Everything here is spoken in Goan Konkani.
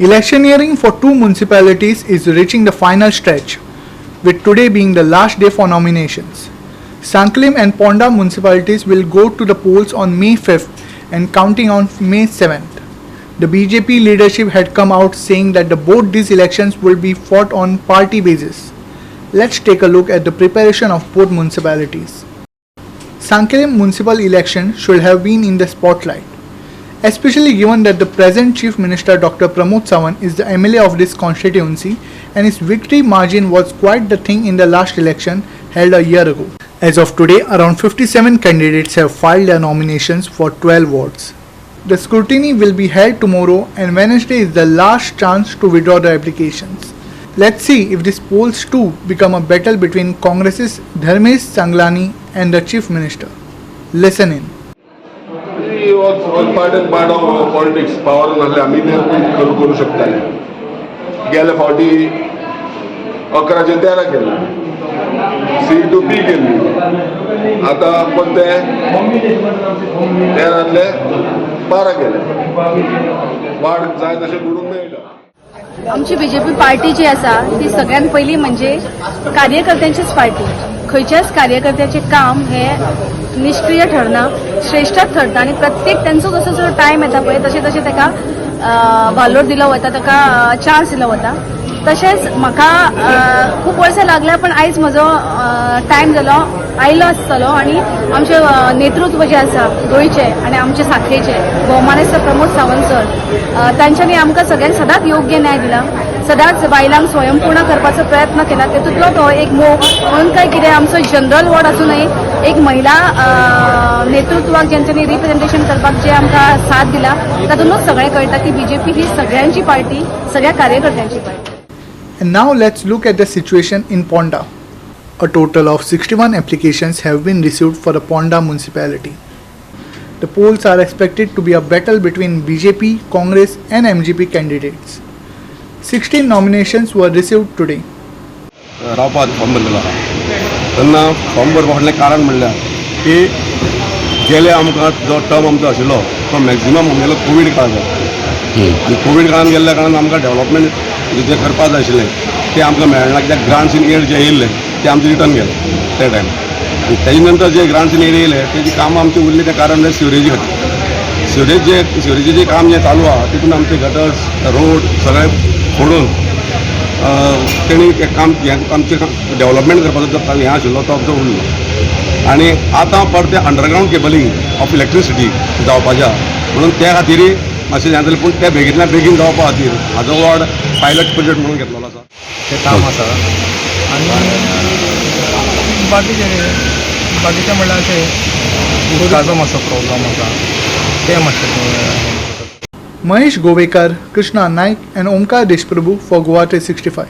Electioneering for two municipalities is reaching the final stretch, with today being the last day for nominations. Sanquelim and Ponda municipalities will go to the polls on May 5th and counting on May 7th. The BJP leadership had come out saying that both these elections will be fought on party basis. Let's take a look at the preparation of both municipalities. Sanquelim municipal election should have been in the spotlight, especially given that the present Chief Minister Dr. Pramod Sawant is the MLA of this constituency and his victory margin was quite the thing in the last election held a year ago. As of today, around 57 candidates have filed their nominations for 12 wards. The scrutiny will be held tomorrow, and Wednesday is the last chance to withdraw the applications. Let's see if these polls too become a battle between Congress's Dharmesh Sanglani and the Chief Minister. Listen in. Was all part and part of politics. Power नासले आमी ते करूं करूं शकताले. गेले फावटी 11चे 13 केले, सी टू बी केल्ली. आतां परते 13तले 12 केले. वाड जाय तशें घडूंक मेळटा. आमची बीजेपी पार्टी जी आसा ती सगळ्यात पयली म्हणजे कार्यकर्त्यांचीच पार्टी. खंयच्याच कार्यकर्त्याचें काम हे निश्क्रिय ठरना, श्रेश्ठच ठरता आनी प्रत्येक तेंचो जसो जसो टायम येता पळय, तशें तशें ताका वालोर दिलो वता, ताका चान्स दिलो वता. तशेंच म्हाका खूब वर्सां लागल्या, पण आयज म्हजो टायम जालो आयलो आसतलो आनी आमचें नेतृत्व जें आसा गोंयचें आनी आमचे साखळेचें, भोवमानेस्त प्रमोद सावंत सर, तांच्यांनी आमकां सगळ्यांक सदांच योग्य न्याय दिला, सदांच बायलांक स्वयंपूर्ण करपाचो प्रयत्न केला. तेतूंतलो तो एक मोग म्हणून काय कितें, आमचो जनरल वॉर्ड आसूनय एक महिला नेतृत्वाक जेंच्यांनी रिप्रेझेंटेशन करपाक जे आमकां साथ दिला, तातूंतच सगळें कळटा की बीजेपी ही सगळ्यांची पार्टी, सगळ्या कार्यकर्त्यांची party. And now let's look at the situation in Ponda. A total of 61 applications have been received for the Ponda municipality. The polls are expected to be a battle between BJP, Congress, and MGP candidates. 16 nominations were received today. रावपाक फॉर्म भरलेलो आहा. तेन्ना फॉर्म भरपा फाटलें कारण म्हणल्यार की गेले आमकां जो टर्म आमचो आशिल्लो तो मॅक्झिमम आमगेलो कोवीड काळ जालो आनी कोवीड काळान गेल्ल्या कारणान आमकां डेव्हलपमेंट जें करपाक जाय आशिल्लें तें आमकां मेळना, कित्याक ग्रांट्स इन एड जे येयल्ले ते आमचे रिटर्न गेले त्या टायमार. आनी तेजे नंतर जे ग्रांट्स इन एड येयले, तेजी कामां आमची उरली. तें कारण म्हणल्यार सिवरेजी खातीर. सिवरेज जे सिवरेजीचें जे काम जें चालू आहा, तितून आमचे गटर्स, रोड सगळे फोडून तेणी तें काम हें आमचें डेव्हलपमेंट करपाचो जो हें आशिल्लो तो आमचो उरलो. आनी आतां परतें अंडरग्रावंड केबलिंग ऑफ इलेक्ट्रिसिटी जावपाचें आहा, म्हणून त्या खातीरय मातशें हें जालें. पूण तें बेगीनल्या बेगीन जावपा खातीर म्हाजो वॉर्ड पायलट प्रोजेक्ट म्हणून घेतलेलो आसा. तें काम आसा आनी बाकीचें बाकीचें म्हणल्यार अशें उदकाचो मातसो प्रॉब्लम आसा, तें मातशें. Mahesh Govekar, Krishna Naik and Omkar Deshprabhu for Goa 365.